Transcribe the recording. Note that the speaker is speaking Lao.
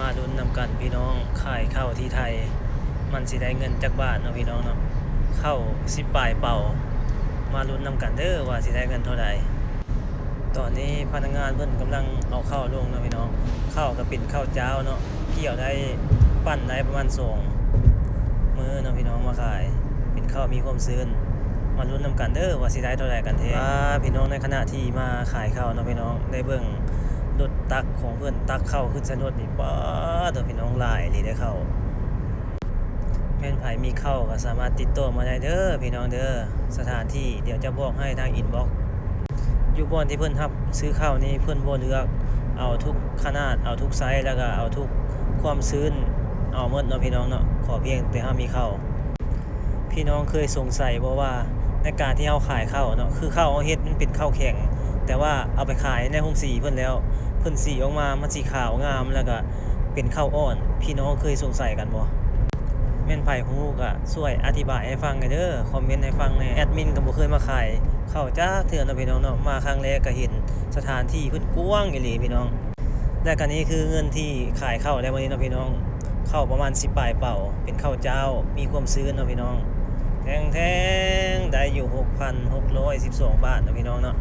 ມາລຸ້ນນຳກັນພີ່ນ້ອງ ຂາຍເຂົ້າທີ່ໄທ ມັນຊິໄດ້ເງິນຈັກບາດເນາະພີ່ນ້ອງເນາະ. ເຂົ້າສິບປາຍເປົາ ມາລຸ້ນນຳກັນເດີ້ວ່າຊິໄດ້ເງິນເທົ່າໃດ. ຕອນນີ້ພະນັກງານເພິ່ນກຳລັງເອົາເຂົ້າລົງເນາະພີ່ນ້ອງ. ເຂົ້າກໍເປັນເຂົ້າຈ້າວເນາະ ກ່ຽວໄດ້ ປັ້ນໄດ້ປະມານສອງມື້ເນາະພີ່ນ້ອງ ມາຂາຍ ເປັນເຂົ້າມີຄວາມຊື້ນ. ມາລຸ້ນນຳກັນເດີ້ວ່າຊິໄດ້ເທົ່າໃດກັນແທ້. ອ່າ ພີ່ນ້ອງ ໃນຂະນະທີ່ມາຂາຍເຂົ້າເນາະພີ່ນ້ອງ ໄດ້ເບິ່ງລົດຕັກຂອງເພິ່ນ ຕັກເຂົ້າຂຶ້ນໃສ່ລົດນີ້ ປາດໂທ້ ພີ່ນ້ອງ ຫຼາຍອີ່ຫຼີເດ້ເຂົ້າ. ແມ່ນໃຜມີເຂົ້າກໍສາມາດຕິດຕໍ່ມາໄດ້ເດີ້ພີ່ນ້ອງເດີ້. ສະຖານທີ່ດຽວຈະບອກໃຫ້ທາງອິນບັອກ. ຢູ່ບ່ອນທີ່ເພິ່ນຮັບຊື້ເຂົ້ານີ້ ເພິ່ນບໍ່ເລືອກ ເອົາທຸກຂະໜາດ ເອົາທຸກໄຊ ແລ້ວກໍເອົາທຸກຄວາມຊື້ນ ເອົາໝົດເນາະພີ່ນ້ອງເນາະ ຂໍພຽງແຕ່ເຮົາມີເຂົ້າ. ພີ່ນ້ອງເຄີຍສົງໄສບໍ່ວ່າ ໃນການທີ່ເຮົາຂາຍເຂົ້າເນາະ ຄືເຂົ້າເຮົາເຮັດມັນເປັນເຂົ້າແຂງ ແຕ່ວ່າເອົາໄປຂາຍໃນໂຮງສີເພິ່ນແລ້ວ ເພິ່ນສີອອກມາ ມັນສີຂາວງາມ ແລ້ວກໍເປັນເຂົ້າອ່ອນ. ພີ່ນ້ອງເຄີຍສົງໄສກັນບໍ່? ແມ່ນໃຜຮູ້ກໍຊ່ວຍອະທິບາຍໃຫ້ຟັງແດ່ເດີ້ ຄອມເມັນໃຫ້ຟັງແດ່. ແອດມິນກໍບໍ່ເຄີຍມາຂາຍເຂົ້າຈັກເທື່ອເນາະພີ່ນ້ອງເນາະ ມາຄັ້ງແລກກໍເຫັນສະຖານທີ່ເພິ່ນກວ້າງອີ່ຫຼີພີ່ນ້ອງ. ແລະກະນີ້ຄືເງິນທີ່ຂາຍເຂົ້າໄດ້ມື້ນີ້ເນາະພີ່ນ້ອງ ເຂົ້າປະມານສິບປາຍເປົາ ເປັນເຂົ້າຈ້າວ ມີຄວາມຊື້ນເນາະພີ່ນ້ອງ. ແທ່ງໆ ໄດ້ຢູ່ຫົກພັນຫົກຮ້ອຍສິບສອງບາດເນາະພີ່ນ້ອງເນາະ.